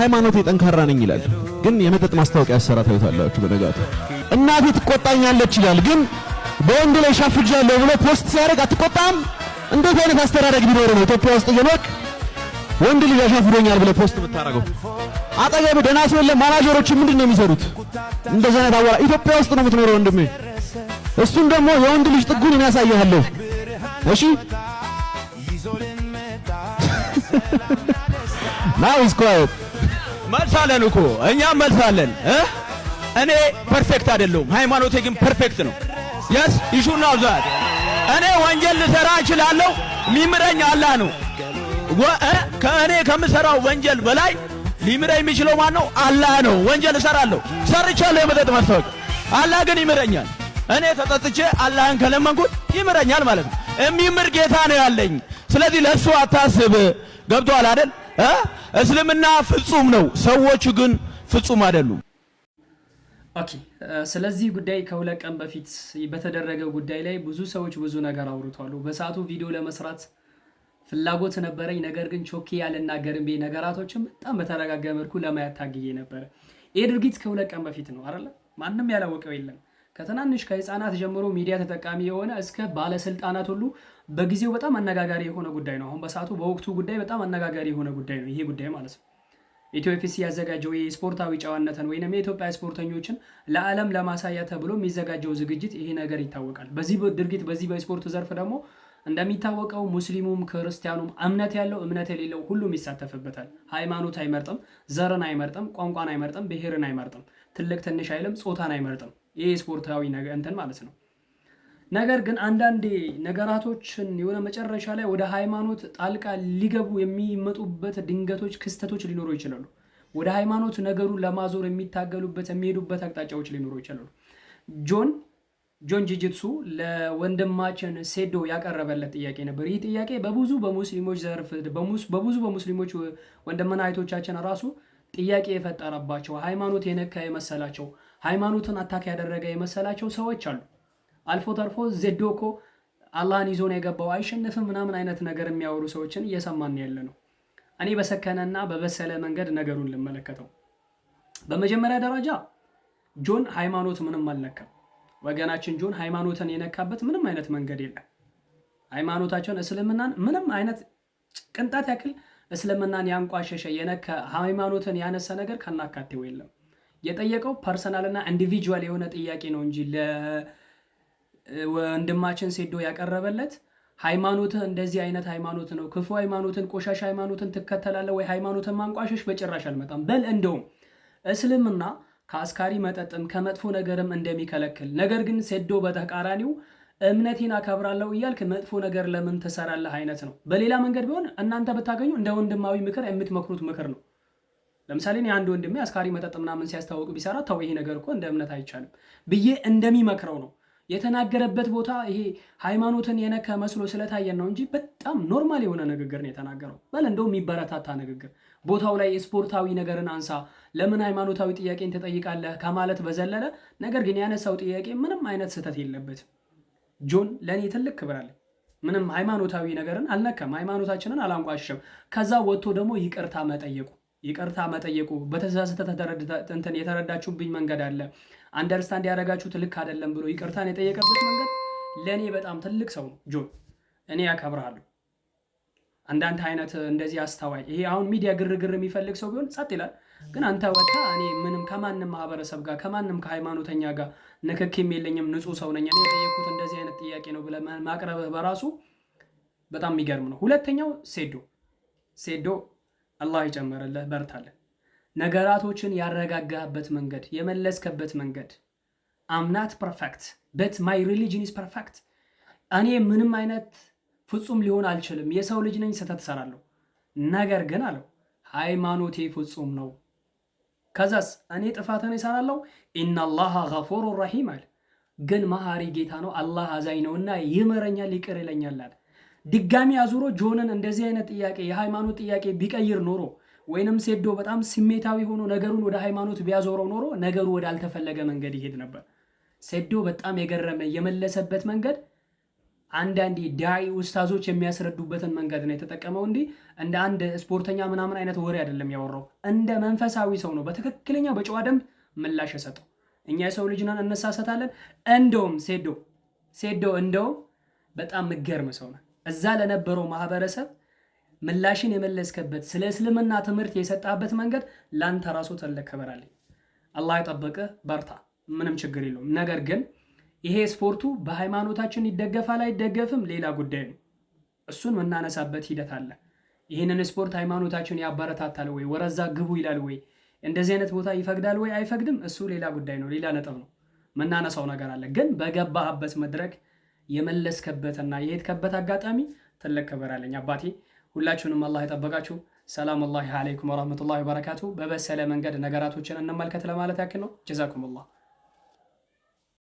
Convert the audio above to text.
ሃይማኖቴ ጠንካራ ነኝ ይላል፣ ግን የመጠጥ ማስታወቂያ ያሰራ ታዩታላችሁ። በነጋቱ እናቴ ትቆጣኛለች ይላል፣ ግን በወንድ ላይ ሻፍጃለሁ ብሎ post ሲያደርግ አትቆጣም? እንዴት አይነት አስተዳደግ ቢኖር ነው ኢትዮጵያ ውስጥ እየኖርክ ወንድ ልጅ አሻፍዶኛል ብለህ post የምታደርገው? አጠገብ ደህና ሰው የለም። ማናጀሮች ምንድን ነው የሚሰሩት? እንደዚህ አይነት አወራ ኢትዮጵያ ውስጥ ነው የምትኖረው ወንድሜ። እሱን ደግሞ የወንድ ልጅ ጥጉን እኔ ያሳይሃለሁ። እሺ፣ now is quiet። መልሳለን እኮ፣ እኛም መልሳለን እ እኔ perfect አይደለሁም፣ ሃይማኖቴ ግን perfect ነው። Yes, you should know that። እኔ ወንጀል ልሰራ እችላለሁ፣ የሚምረኝ አላህ ነው። ከእኔ ከምሰራው ወንጀል በላይ ሊምረኝ የሚችለው ማን ነው? አላህ ነው። ወንጀል እሰራለሁ፣ ሰርቻለሁ የመጠጥ ማስታወቂያ፣ አላህ ግን ይምረኛል። እኔ ተጸጽቼ አላህን ከለመንኩት ይምረኛል ማለት ነው። የሚምር ጌታ ነው ያለኝ። ስለዚህ ለእሱ አታስብ። ገብቶሃል አይደል? እ እስልምና ፍጹም ነው፣ ሰዎቹ ግን ፍጹም አይደሉም። Okay፣ ስለዚህ ጉዳይ ከ2 ቀን በፊት በተደረገው ጉዳይ ላይ ብዙ ሰዎች ብዙ ነገር አውርተዋል። በሰዓቱ ቪዲዮ ለመስራት ፍላጎት ነበረኝ፣ ነገር ግን ቾኬ ያልናገርም ብዬ ነገራቶችን በጣም በተረጋጋ መልኩ ለማየት ታግዬ ነበረ። ይህ ድርጊት ከ2 ቀን በፊት ነው አይደለ? ማንም ያላወቀው የለም። ከትናንሽ ከህፃናት ጀምሮ ሚዲያ ተጠቃሚ የሆነ እስከ ባለስልጣናት ሁሉ በጊዜው በጣም አነጋጋሪ የሆነ ጉዳይ ነው። አሁን በሰዓቱ በወቅቱ ጉዳይ በጣም አነጋጋሪ የሆነ ጉዳይ ነው ይሄ ጉዳይ ማለት ነው። ኢትዮ ኤፍሲ ያዘጋጀው የስፖርታዊ ጨዋነትን ወይም የኢትዮጵያ ስፖርተኞችን ለዓለም ለማሳያ ተብሎ የሚዘጋጀው ዝግጅት ይሄ ነገር ይታወቃል። በዚህ ድርጊት በዚህ በስፖርት ዘርፍ ደግሞ እንደሚታወቀው ሙስሊሙም ክርስቲያኑም እምነት ያለው እምነት የሌለው ሁሉም ይሳተፍበታል። ሃይማኖት አይመርጥም፣ ዘርን አይመርጥም፣ ቋንቋን አይመርጥም፣ ብሔርን አይመርጥም፣ ትልቅ ትንሽ አይልም፣ ጾታን አይመርጥም። ይህ ስፖርታዊ ነገር እንትን ማለት ነው። ነገር ግን አንዳንዴ ነገራቶችን የሆነ መጨረሻ ላይ ወደ ሃይማኖት ጣልቃ ሊገቡ የሚመጡበት ድንገቶች፣ ክስተቶች ሊኖሩ ይችላሉ። ወደ ሃይማኖት ነገሩን ለማዞር የሚታገሉበት የሚሄዱበት አቅጣጫዎች ሊኖሩ ይችላሉ። ጆን ጂጂትሱ ለወንድማችን ሴዶ ያቀረበለት ጥያቄ ነበር። ይህ ጥያቄ በብዙ በሙስሊሞች ዘርፍ በብዙ በሙስሊሞች ወንድምና እህቶቻችን ራሱ ጥያቄ የፈጠረባቸው፣ ሃይማኖት የነካ የመሰላቸው፣ ሃይማኖትን attack ያደረገ የመሰላቸው ሰዎች አሉ። አልፎ ተርፎ ዜዶ እኮ አላህን ይዞ ነው የገባው፣ አይሸንፍም ምናምን አይነት ነገር የሚያወሩ ሰዎችን እየሰማን ያለ ነው። እኔ በሰከነና በበሰለ መንገድ ነገሩን ልመለከተው። በመጀመሪያ ደረጃ ጆን ሃይማኖት ምንም አልነካም። ወገናችን ጆን ሃይማኖትን የነካበት ምንም አይነት መንገድ የለም። ሃይማኖታቸውን እስልምናን ምንም አይነት ቅንጣት ያክል እስልምናን ያንቋሸሸ፣ የነካ፣ ሃይማኖትን ያነሳ ነገር ከናካቴው የለም። የጠየቀው personal ና individual የሆነ ጥያቄ ነው እንጂ ለወንድማችን ሴዶ ያቀረበለት ሃይማኖትህ እንደዚህ አይነት ሃይማኖት ነው፣ ክፉ ሃይማኖትን፣ ቆሻሻ ሃይማኖትን ትከተላለህ ወይ ሃይማኖትን ማንቋሸሽ በጭራሽ አልመጣም። በል እንደውም እስልምና ከአስካሪ መጠጥም ከመጥፎ ነገርም እንደሚከለክል፣ ነገር ግን ሴዶ በተቃራኒው እምነቴን አከብራለሁ እያልክ መጥፎ ነገር ለምን ትሰራለህ አይነት ነው። በሌላ መንገድ ቢሆን እናንተ ብታገኙ እንደ ወንድማዊ ምክር የምትመክሩት ምክር ነው። ለምሳሌ እኔ አንድ ወንድሜ አስካሪ መጠጥ ምናምን ሲያስተዋውቅ ቢሰራ ተው ይሄ ነገር እኮ እንደ እምነት አይቻልም ብዬ እንደሚመክረው ነው። የተናገረበት ቦታ ይሄ ሃይማኖትን የነካ መስሎ ስለታየን ነው እንጂ በጣም normal የሆነ ንግግር ነው የተናገረው። በል እንደውም የሚበረታታ ንግግር፣ ቦታው ላይ ስፖርታዊ ነገርን አንሳ፣ ለምን ሃይማኖታዊ ጥያቄን ትጠይቃለህ ከማለት በዘለለ ነገር ግን ያነሳው ጥያቄ ምንም አይነት ስህተት የለበትም። ጆን ለእኔ ትልቅ ክብር አለ። ምንም ሃይማኖታዊ ነገርን አልነካም፣ ሃይማኖታችንን አላንቋሸሸም። ከዛ ወጥቶ ደግሞ ይቅርታ መጠየቁ በተሳሳተ እንትን የተረዳችሁብኝ መንገድ አለ፣ understand ያደረጋችሁት ልክ አይደለም ብሎ ይቅርታን የጠየቀበት መንገድ ለእኔ በጣም ትልቅ ሰው ነው ጆን። እኔ ያከብርሃለሁ። አንዳንድ አይነት እንደዚህ አስተዋይ፣ ይሄ አሁን ሚዲያ ግርግር የሚፈልግ ሰው ቢሆን ጸጥ ይላል። ግን አንተ ወጥተህ እኔ ምንም ከማንም ማህበረሰብ ጋር ከማንም ከሃይማኖተኛ ጋር ንክኪም የለኝም፣ ንጹህ ሰው ነኝ፣ እኔ የጠየኩት እንደዚህ አይነት ጥያቄ ነው ብለህ ማቅረብህ በራሱ በጣም የሚገርም ነው። ሁለተኛው ሴዶ፣ ሴዶ አላህ ይጨምርልህ፣ በርታለህ። ነገራቶችን ያረጋጋህበት መንገድ፣ የመለስከበት መንገድ "I'm not perfect, but my religion is perfect"፣ እኔ ምንም አይነት ፍጹም ሊሆን አልችልም፣ የሰው ልጅ ነኝ፣ ስህተት እሰራለሁ። ነገር ግን አለው ሃይማኖቴ ፍጹም ነው። ከዛስ እኔ ጥፋትን እሰራለሁ፣ إن الله غفور رحيم አለ። ግን መሐሪ ጌታ ነው፣ አላህ አዛኝ ነውና ይምረኛል፣ ይቅር ይለኛል አለ። ድጋሚ አዙሮ ጆንን እንደዚህ አይነት ጥያቄ የሃይማኖት ጥያቄ ቢቀይር ኖሮ ወይንም ሴዶ በጣም ስሜታዊ ሆኖ ነገሩን ወደ ሃይማኖት ቢያዞረው ኖሮ ነገሩ ወዳልተፈለገ መንገድ ይሄድ ነበር። ሴዶ በጣም የገረመ የመለሰበት መንገድ አንዳንዴ ዳኢ ኡስታዞች የሚያስረዱበትን መንገድ ነው የተጠቀመው እንጂ እንደ አንድ ስፖርተኛ ምናምን አይነት ወሬ አይደለም ያወራው። እንደ መንፈሳዊ ሰው ነው በትክክለኛ በጨዋ ደንብ ምላሽ የሰጠው። እኛ የሰው ልጅ ነን፣ እንሳሳታለን። እንደውም ሴዶ ሴዶ እንደውም በጣም ምገርም ሰው ነህ። እዛ ለነበረው ማህበረሰብ ምላሽን የመለስከበት፣ ስለ እስልምና ትምህርት የሰጣበት መንገድ ላንተ ራሱ ትልቅ ክብር አለኝ። አላህ ይጠብቅህ፣ በርታ፣ ምንም ችግር የለውም። ነገር ግን ይሄ ስፖርቱ በሃይማኖታችን ይደገፋል አይደገፍም ሌላ ጉዳይ ነው። እሱን የምናነሳበት ሂደት አለ። ይህንን ስፖርት ሃይማኖታችን ያበረታታል ወይ፣ ወረዛ ግቡ ይላል ወይ፣ እንደዚህ አይነት ቦታ ይፈቅዳል ወይ አይፈቅድም፣ እሱ ሌላ ጉዳይ ነው፣ ሌላ ነጥብ ነው፣ የምናነሳው ነገር አለ። ግን በገባህበት መድረክ የመለስከበትና የሄድከበት አጋጣሚ ትልቅ ክብር አለኝ አባቴ። ሁላችሁንም አላህ የጠበቃችሁ። ሰላም አላህ አለይኩም ወረህመቱላሂ ወበረካቱ። በበሰለ መንገድ ነገራቶችን እንመልከት ለማለት ያክል ነው። ጀዛኩሙላህ።